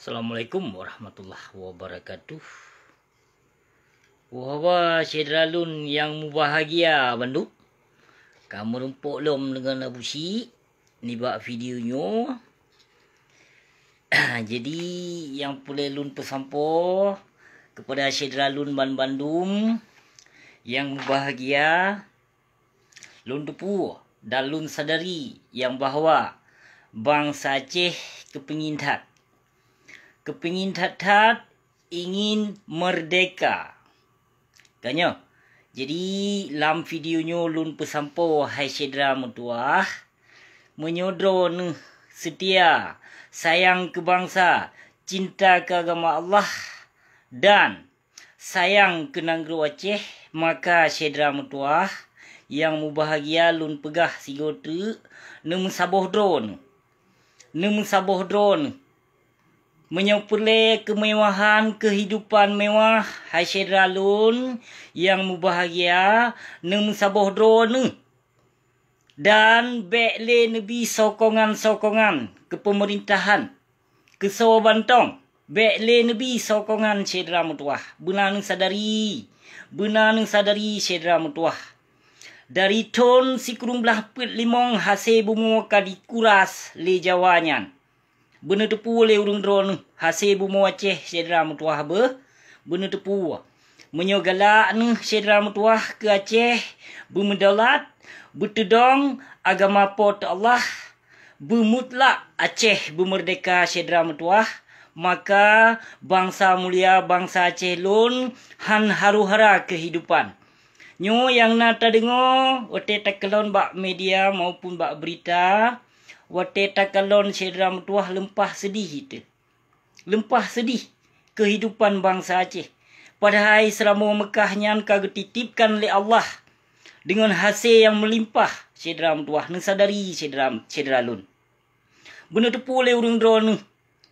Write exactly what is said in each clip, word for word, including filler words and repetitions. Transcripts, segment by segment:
Assalamualaikum warahmatullahi wabarakatuh. Wah, syedara lôn nyang mubahgia bandum, ka meurumpok lom deungon Abu Syik nibak video nyoe. Jadi, nyang peureulée lôn peusampoe keupada syedara lôn banbandum nyang mubahgia, lôn teupeue dan lôn sadari nyang bahwa bansa Aceh keupingin that, keupingin that-that ingin merdeka. Ka nyoe, jadi lam video nyoe lôn peusampoe, hai syedara meutuwah, meunyoe droeneuh seutia, sayang keu bansa, cinta keu agama Allah, dan sayang keu nanggroe Aceh, maka syedara meutuwah nyang mubahgia lôn peugah sigoe teuk, neumeusaboh droeneuh. Neumeusaboh droeneuh. Meunyoe peureulée keumewahan keuhidupan mewah, hai syedara lôn nyang mubahgia, neumeusaboh droeneuh. Dan bék lé neubi sokongan-sokongan keu peumeurintahan, keu soe bantong. Bék lé neubi sokongan syedara meutuwah. Beuna neusadari, beuna neusadari syedara meutuwah. Dari thon sikureueng blaih peuet limong hase bumoe ka dikuras lé Jawa nyan. Beuneuteupeue lé ureuëng droeneuh hase bumoe Aceh syedara meutuwah beuh. Beuneuteupeue, meunyoe galak neuh syedara meutuwah keu Aceh beumeudaulat, beuteudong agama Po teu Allah, beumutlak Aceh beumeurdeka syedara meutuwah, maka bansa mulia bansa Aceh lôn han haru-hara keuhidupan. Nyoe nyang na tadeungoe watée takalon bak media maupun bak beurita, watée takalon syedara meutuwah leumpah seudih itu. Leumpah seudih keuhidupan bansa Aceh. Padahai seuramoe Meukah nyan ka geutitipkan lé Allah deungon hase nyang meulimpah, syedara meutuwah, neusadari syedara, syedara lôn. Beuneuteupeue lé ureuëng droeneuh,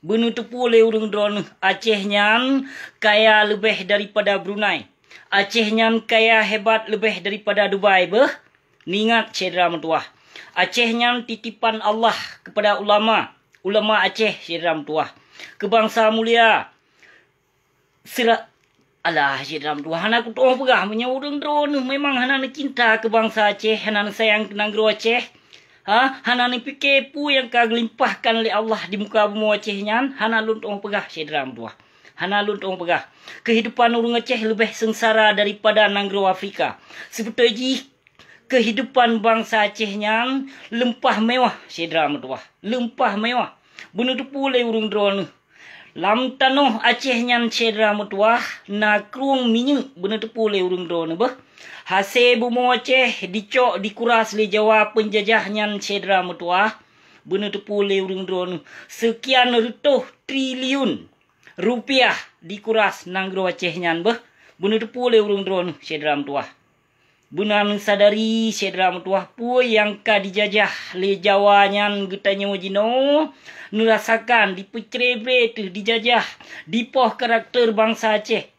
beuneuteupeue lé ureuëng droeneuh, Aceh nyan kaya leubeh daripada Brunei. Aceh nyan kaya hebat leubeh daripada Dubai beuh. Neuingat syedara meutuwah, Aceh nyan titipan Allah keupada ulama, ulama Aceh syedara meutuwah, keu bansa mulia. Sira-, alah, syedara meutuwah, hana kutuoh peugah meunyoe ureuëng droeneuh memang hana neucinta keu bansa Aceh, hana neusayang keu nanggroe Aceh. Ha, hana neupike peue nyang ka geulimpahkan lé Allah di muka bumoe Aceh nyan, hana lôn tuoh peugah syedara meutuwah. Hana lôn tuoh peugah. Keuhidupan ureuëng Aceh leubeh seungsara daripada nanggroe Afrika. Sibeutôi jih, keuhidupan bansa Aceh nyan leumpah mewah syedara meutuwah. Leumpah mewah. Beuneuteupeue lé ureuëng droeneuh, lam tanoh Aceh nyan syedara meutuwah na krueng minyeuk, beuneuteupeue lé ureuëng droeneuh beuh. Hase bumoe Aceh dicok dikuras lé Jawa peunjajah nyan syedara meutuwah. Beuneuteupeue lé ureuëng droeneuh, seukian reutôh triliun rupiah dikuras nanggroe Aceh nyan beuh. Beuneuteupeue lé ureuëng droeneuh syedara meutuwah. Beuna neusadari syedara meutuwah, peue nyang ka dijajah lé Jawa nyan geutanyoe jinoe neurasakan, dipeucrebe teuh, dijajah, dipoh karakter bansa Aceh,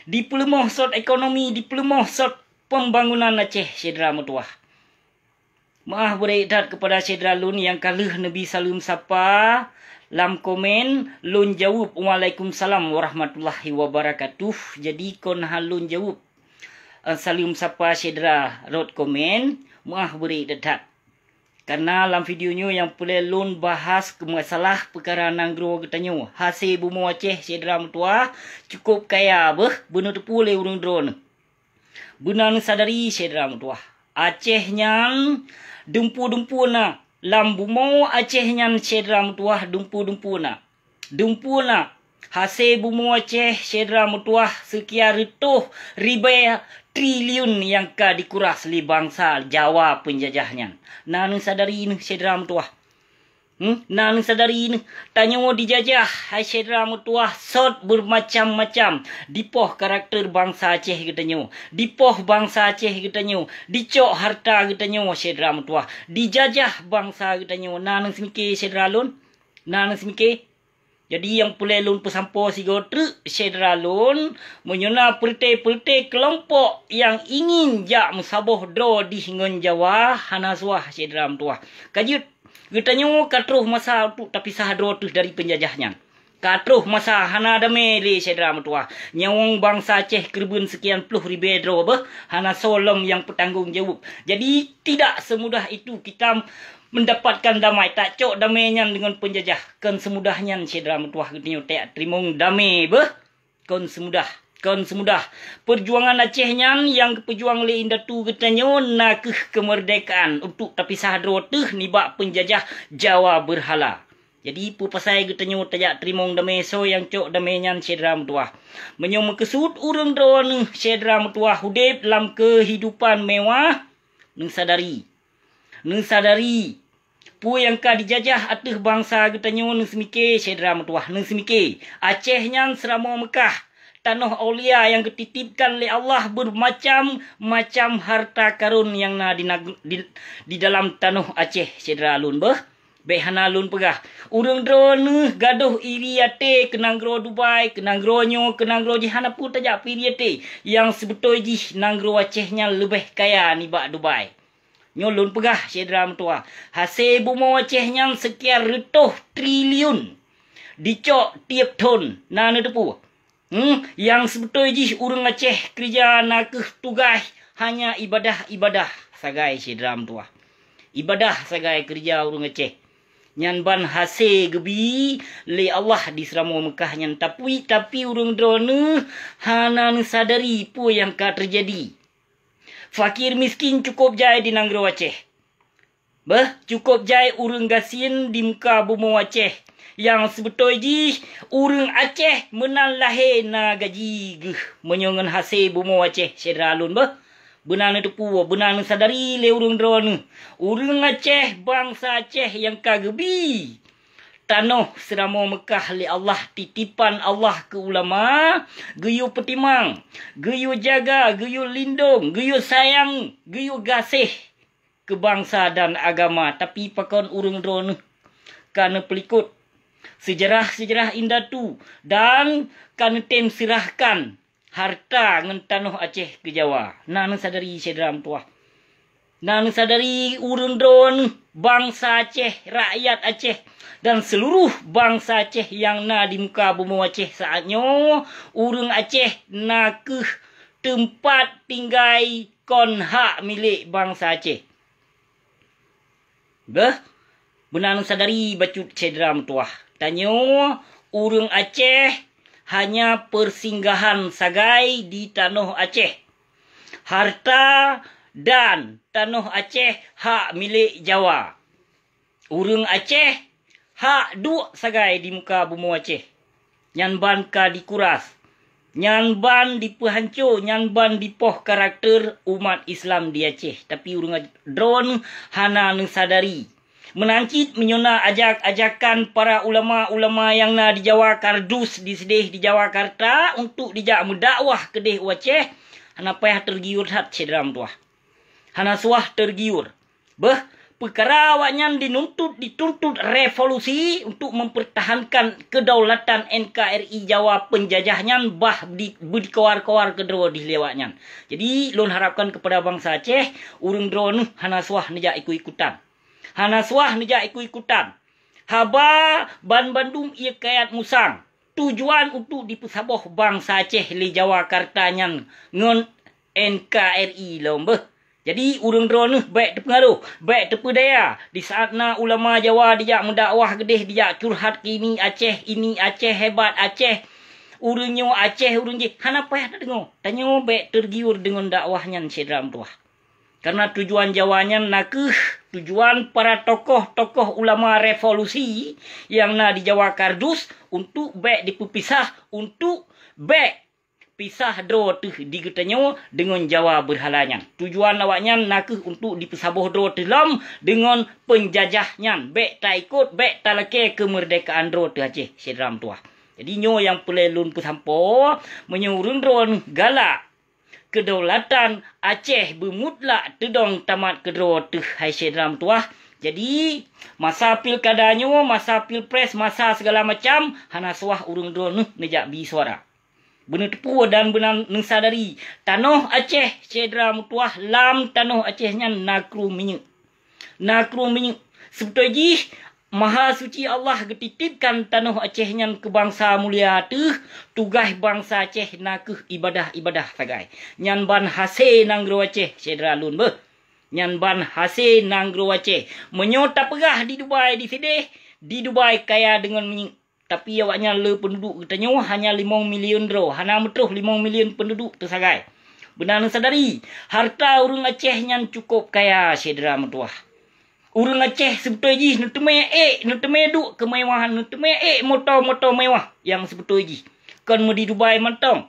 dipeuleumah sot ekonomi, dipeuleumah sot pembangunan Aceh syedara meutuwah. Meuah beureukat keupada syedara lôn nyang ka lheueh neubi saleuem sapa lam komen, lôn jaweueb, "Waalaikumsalam warahmatullahi wabarakatuh." Jadi kon hana lôn jaweueb, eh, saleuem sapa syedara rot komen, meuah beureukat that. Karena lam video nyoe nyang peureulée lôn bahas keu masalah peukara nanggroe geutanyoe. Hase bumoe Aceh syedara meutuwah cukôp kaya beuh, beuneuteupeue lé ureuëng droeneuh. Beuna neusadari syedara meutuwah, Aceh nyan dumpeue-dumpeue na. Lam bumoe Aceh nyan syedara meutuwah dumpeue-dumpeue na. Dumpeue na. Hase bumoe Aceh syedara meutuwah seukian reutôh ribée triliun nyang ka dikuras lé bansa Jawa peunjajah nyan. Na neusadari neuh syedara meutuwah. Hmm, na neusadari neuh, tanyoe dijajah, hai syedara meutuwah, sot beumacam-macam. Dipoh karakter bansa Aceh geutanyoe, dipoh bansa Aceh geutanyoe, dicok hareuta geutanyoe, syedara meutuwah, dijajah bansa geutanyoe. Na neuseumike syedara lôn? Na neuseumike? Jadi nyang peureulée lôn peusampoe sigoe treuk syedara lôn, meunyoe na peureute-peureute keulompok nyang ingin jak meusaboh droe dih ngon Jawa, hana suah syedara meutuwah. Ka jeuet, geutanyoe ka troh masa untuk tapisah droe teuh dari peunjajah nyan. Ka troh masa hana damé lé syedara meutuwah. Nyawöng bansa Aceh keureubeuen seukian ploh ribée droe beuh, hana soe lom nyang peutanggong jaweueb. Jadi, tidak semudah itu kita mendapatkan damai, tacok damé nyan deungon peunjajah. Kon seumudah nyan syedara meutuwah geutanyoe tajak teurimong damé beuh. Kon seumudah, kon seumudah. Peujuangan Aceh nyan nyang geupeujuang lé indatu geutanyoe na kheueh keumeurdekaan untuk tapisah droe teuh nibak peunjajah Jawa beurhala. Jadi, peue pasai geutanyoe tajak teurimong damé, soe nyang cok damé nyan syedara meutuwah. Meunyoe meukeusut ureuëng droeneuh syedara meutuwah udeb lam keuhidupan mewah, neusadari. Neusadari, peue nyang ka jijajah ateueh bansa geutanyoe, neuseumike syedara meutuwah, neuseumike. Aceh nyan seuramoe Meukah, tanoh aulia nyang geutitipkan lé Allah beumacam-macam harta karun nyang na di nag-, di, di dalam tanoh Aceh syedara lôn beuh. Bék hana lôn peugah, ureuëng droeneuh gadôh iri até keu nanggroe Dubai, keu nanggroe nyoe, keu nanggroe jih, hana peue tajak peuiri até. Nyang seubeutôi jih nanggroe Aceh nyan leubeh kaya nibak Dubai. Nyoe lôn peugah syedara meutuwah, hasé bumoe Aceh nyan seukian reutôh triliun jicok tieb thon, na neuteupeue. Hmm, nyang seubeutôi jih ureuëng Aceh keureuja na kheueh tugaih hanya ibadah-ibadah sagai syedara meutuwah. Ibadah sagai keureuja ureuëng Aceh. Nyan ban hasé geubi lé Allah di seuramoe Meukah nyan, tapi, tapi ureuëng droeneuh hana neusadari peue nyang ka teujadi. Fakir miskin cukôp jai di nanggroe Aceh. Beuh, cukôp jai ureuëng gasien di muka bumoe Aceh. Nyang seubeutôi jih, ureuëng Aceh meunan lahé na gaji geuh meunyoe ngon hasé bumoe Aceh syedara lôn beuh. Beuna neuteupeue, beuna neusadari lé ureuëng droeneuh. Ureuëng Aceh, bansa Aceh nyang ka geubi tanoh seuramoe Meukah lé Allah, titipan Allah keu ulama, geuyue peutimang, geuyue jaga, geuyue lindong, geuyue sayang, geuyue gaséh keu bansa dan agama, tapi pakon ureuëng droeneuh ka neupeulikot seujarah-seujarah indatu dan ka neutem seurahkan harta ngon tanoh Aceh keu Jawa. Na neusadari syedara meutuwah. Na neusadari ureuëng droeneuh, bansa Aceh, rakyat Aceh, dan seuluruh bansa Aceh nyang na di muka bumoe Aceh saát nyoe, ureuëng Aceh na kheueh teumpat tinggai kon hak milék bansa Aceh. Beuh, beuna neusadari bacut syedara meutuwah. Tanyoe ureuëng Aceh hanya peusinggahan sagai di tanoh Aceh. Harta dan tanoh Aceh hak milék Jawa. Ureuëng Aceh hak duek sagai di muka bumoe Aceh. Nyan ban ka dikuras. Nyan ban dipeuhanco, nyan ban dipoh karakter umat Islam di Aceh. Tapi ureuëng droeneuh hana neusadari. Meunan cit meunyoe na ajak-ajakan para ulama-ulama nyang na di Jawa Kardus disideh di Jawakarta untuk dijak meudakwah keudeh u Aceh, hana payah teugiur that syedara meutuwah. Hana suah teugiur. Beuh, peukara awaknyan dinuntut, dituntut revolusi untuk mempertahankan kedaulatan N K R I Jawa penjajah nyan bah di, beudikoar-koar keudroe di lé awaknyan. Jadi, lôn harapkan kepada bansa Aceh, ureuëng droeneuh hana suah neujak ikut-ikutan. Hana suah neujak ikut-ikutan. Haba banbandum ié kayat musang, tujuan untuk dipeusaboh bansa Aceh lé Jawakarta nyan ngon N K R I lom beuh. Jadi, ureuëng droeneuh bék teupeungaroh, bék teupeudaya. Di saát na ulama Jawa dijak meudakwah keudeh, dijak curhat keu ini Aceh, ini Aceh hebat, Aceh ureuëng nyoe, Aceh ureuëng jih, hana payah tadeungoe. Tanyoe bék teugiur deungon dakwah nyan syedara meutuwah. Karena tujuan Jawa nyan na kheueh tujuan para tokoh-tokoh ulama revolusi nyang na di Jawa Kardus untuk bék dipeupisah, untuk bék pisah droe teuh di geutanyoe deungon Jawa beurhala nyan. Tujuan awaknyan na kheueh untuk dipeusaboh droe teuh lom deungon peunjajah nyan. Bék taikot, bék talakée keumeurdekaan droe teuh Aceh, syedara meutuwah. Jadi, nyoe nyang peureulée lôn peusampoe, meunyoe ureuëng droeneuh galak kedaulatan Aceh beumutlak teudong tamat keudroe teuh, hai syedara meutuwah. Jadi, masa pilkada nyoe, masa pilpres, masa segala macam, hana suah ureuëng droeneuh neujak bi suara. Beuneuteupeue dan beuna neusadari, tanoh Aceh, syedara meutuwah, lam tanoh Aceh nyan na krueng minyeuk. Na krueng minyeuk. Seubeutôi jih, Maha Suci Allah geutitipkan tanoh Aceh nyan keu bansa mulia teuh, tugaih bansa Aceh na kheueh ibadah-ibadah sagai. Nyan ban hase nanggroe Aceh, syedara lôn beuh. Nyan ban hase nanggroe Aceh. Meunyoe tapeugah di Dubai di sideh, di Dubai kaya deungon minyeuk. Tapi awaknyan le peunduduek geutanyoe hanya limong milion droe, hana meutroh limong milion peunduduek teusagai. Beuna neusadari, harta ureuëng Aceh nyan cukôp kaya, syedara meutuwah. Ureuëng Aceh seubeutôi jih neuteumé ék, neuteumé duek keumewahan, neuteumé ék moto-moto mewah nyang seubeutôi jih. Kon meudi Dubai mantong.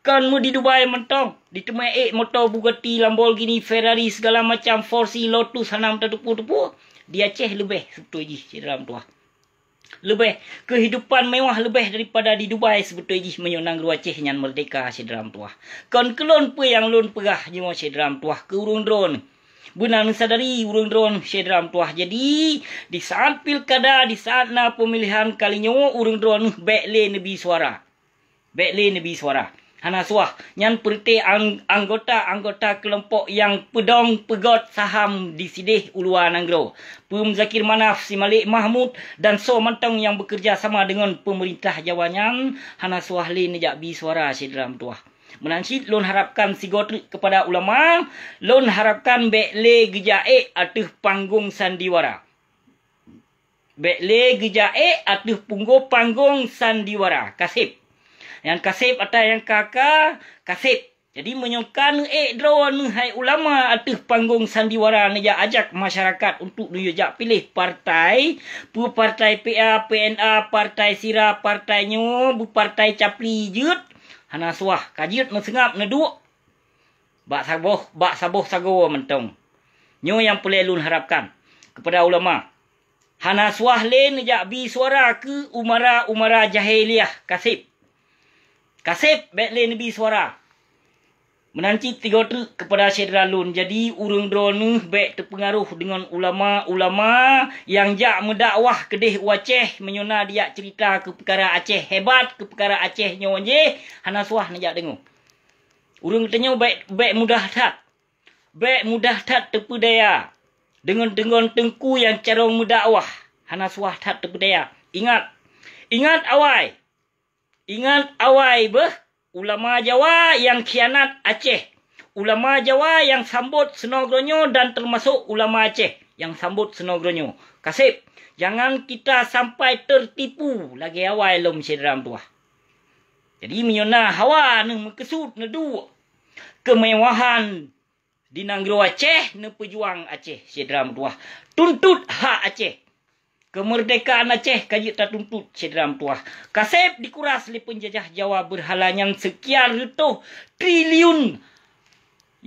Kon meudi Dubai mantong, diteumé ék moto Bugatti, Lamborghini, Ferrari, segala macam, Porsche, Lotus, hana meutateupeue-teupeue. Di Aceh leubeh seubeutôi jih, syedara meutuwah. Leubeh, keuhidupan mewah leubeh daripada di Dubai seubeutôi jih meunyoe nanggroe Aceh nyan meurdeka, syedara meutuwah. Kon keu lôn peue nyang lôn peugah nyoe, syedara meutuwah, keu ureuëng droeneuh. Beuna neusadari ureuëng droeneuh, syedara meutuwah. Jadi, di saat pilkada, di saat na peumilihan kali nyoe, ureuëng droeneuh bék lé neubi suara. Bék lé neubi suara. Hana suah. Nyan peureuté ang-, anggota-anggota keulompok nyang peudong peugöt saham di sideh u luwa nanggroe. Peue Muzakir Manaf, si Malik Mahmud dan soe mantong nyang beukeureuja sama deungon peumeurintah Jawa nyan hana suah lé neujak bi suara, syedara meutuwah. Meunan cit lôn harapkan sigoe treuk keupada ulama, lôn harapkan bék lé geujak ék ateueh panggong sandiwara. Bék lé geujak ék ateueh punggo panggong sandiwara, kaseb. Nyang kaseb ata nyang ka-ka, kaseb. Jadi, meunyoe ka neuék droeneuh hai ulama ateueh panggong sandiwara neujak ajak masyarakat untuk neujak piléh partai, peue partai P A, P N A, partai sira, partai nyoe, beupartai capli jeuet, hana suah, ka jeuet neuseungab neuduek bak saboh, bak saboh sagoe mantong. Nyoe nyang peureulée lôn harapkan keupada ulama. Hana suah lé neujak bi suara keu umara-umara jahiliah, kaseb. Kaseb bék lé neubi suara. Meunan cit sigoe treuk keupada syedara lôn. Jadi, ureuëng droeneuh bék teupeungaroh deungon ulama-ulama nyang jak meudakwah keudeh u Aceh, meunyoe na dijak ceurita keu peukara Aceh hebat, keu peukara Aceh nyoe jéh, hana suah neujak deungoe. Ureuëng geutanyoe bék, bék mudah that. Bék mudah that teupeudaya deungon, deungon teungku nyang carông meudakwah, hana suah that teupeudaya. Ingat, ingat awai, ingat awai beuh, ulama Jawa nyang khianat Aceh, ulama Jawa nyang sambot seunoe geuronyoe dan teumasok ulama Aceh nyang sambot seunoe geuronyoe. Kaseb, jangan kita sampai tertipu lagée awai lom, syedara meutuwah. Jadi, meunyoe na hawa neuh meukeusut neuduek keumewahan di nanggroe Aceh, neupeujuang Aceh, syedara meutuwah. Tuntot hak Aceh. Keumeurdekaan Aceh ka jeuet tatuntot, syedara meutuwah. Kaseb dikuras lé peunjajah Jawa beurhala nyan seukian reutôh triliun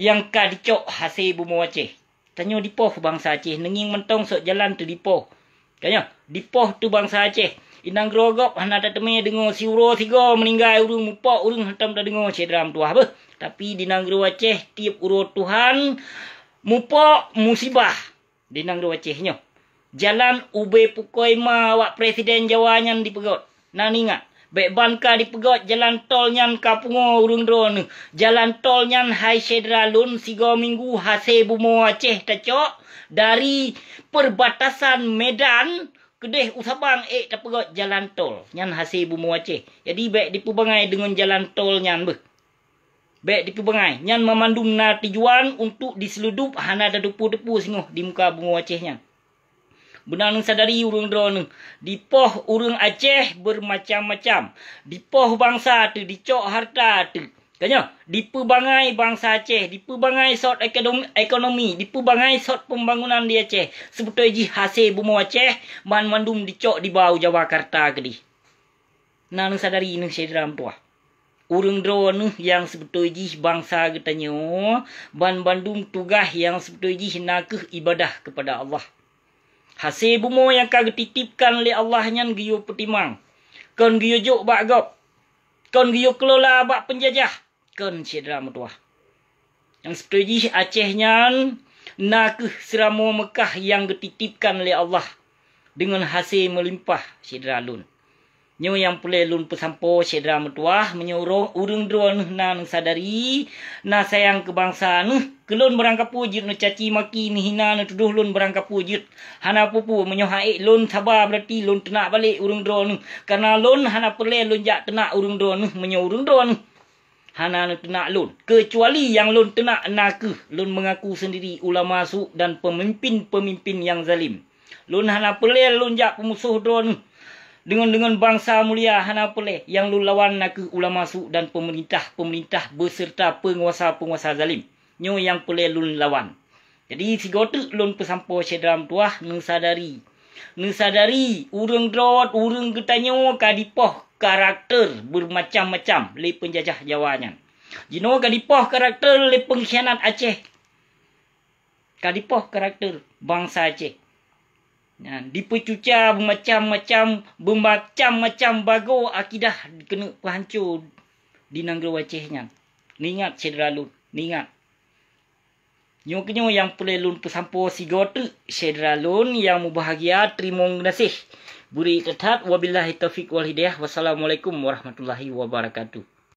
nyang ka dicok hase bumoe Aceh. Tanyoe dipoh bansa Aceh, neungieng mantong sot jalan teudipoh. Tanyoe dipoh teuh bansa Aceh. Inong groe gob hana tateumé deungoe siuroe sigoe meuninggai ureuëng, mupok ureuëng, hantom tadeungoe syedara meutuwah beuh. Tapi di nanggroe Aceh, tieb uroe Tuhan mupok musibah di nanggroe Aceh nyoe. Jalan ubé pukoi ma awak presiden Jawa nyan dipeugöt. Na neuingat, bék ban ka dipeugöt jalan tol nyan ka pungoe ureuëng droeneuh. Jalan tol nyan hai syedara lôn sigoe minggu hase bumoe Aceh tacok dari perbatasan Medan keudeh u Sabang ék tapeugöt jalan tol. Nyan hase bumoe Aceh. Jadi bék dipeubangai deungon jalan tol nyan beuh. Bék dipeubangai, nyan mamandum na tujuan untuk diseuludup hana tateupeue-teupeue singoh di muka bumoe Aceh nyan. Beuna neusadari ureuëng droeneuh, dipoh ureuëng Aceh beureumacam-macam. Dipoh bansa teuh, dicok harta teuh. Tanyoe, dipeubangai bansa Aceh, dipeubangai sot ekonomi, ekonomi, dipeubangai sot pembangunan di Aceh. Seubeutôi jih hase bumoe Aceh, banmandum dicok diba u Jakarta keudeh. Na neusadari neuh syedara meutuwah. Ureuëng droeneuh nyang seubeutôi jih bansa geutanyoe, banmandum tugaih nyang seubeutôi jih na kheueh ibadah keupada Allah. Hase bumoe nyang ka geutitipkan lé Allah nyan geuyue peutimang, kon geuyue jok bak gob, kon geuyue keulola bak peunjajah, kon syedara meutuwah. Nyang seubeutôi jih Aceh nyan na kheueh seuramoe Meukah nyang geutitipkan lé Allah deungon hase meulimpah, syedara lôn. Nyoe nyang peureulée lôn peusampoe syedara meutuwah, meunyoe ureuëng droeneueh na neusadari, na sayang keu bansa neueh, keu lôn barangkapeue jeuet neucaci maki, neuhina, neutudoh lôn barangkapeue jeuet. Hana peue-peue, meunyoe han ék lôn saba, beurati lôn teunak balek ureuëng droeneueh. Kareuna lôn hana peureulée lôn jak teunak ureuëng droeneueh meunyoe ureuëng droeneueh hana neuteunak lôn, keucuali nyang lôn teunak na kheueh lôn meungaku seundiri ulama su dan peumimpin-peumimpin nyang zalim. Lôn hana peureulée lôn jak peumusoh droeneueh deungon, deungon bansa mulia, hana peureulée. Nyang lôn lawan na kheueh ulama su dan peumeurintah-peumeurintah beuseureuta peunguasa-peunguasa zalim. Nyoe nyang peureulée lôn lawan. Jadi, sigoe teuk lôn peusampoe syedara meutuwah, neusadari. Neusadari, ureuëng droe, ureuëng geutanyoe ka dipoh karakter beumacam-macam lé peunjajah Jawa nyan. Jinoe ka dipoh karakter lé peungkhianat Aceh. Ka dipoh karakter bansa Aceh. Nyan, dipeucuca beumacam-macam, beumacam-macam bagoe akidah keuneuk peuhanco di nanggroe Aceh nyan. Neuingat syedara lôn, neuingat. Nyoe keunyoe nyang peureulée lôn peusampoe sigoe teuk syedara lôn nyang mubahgia, teurimong geunaséh. Bri that-that, wabillahi taufiq wal hidayah. Wassalamualaikum warahmatullahi wabarakatuh.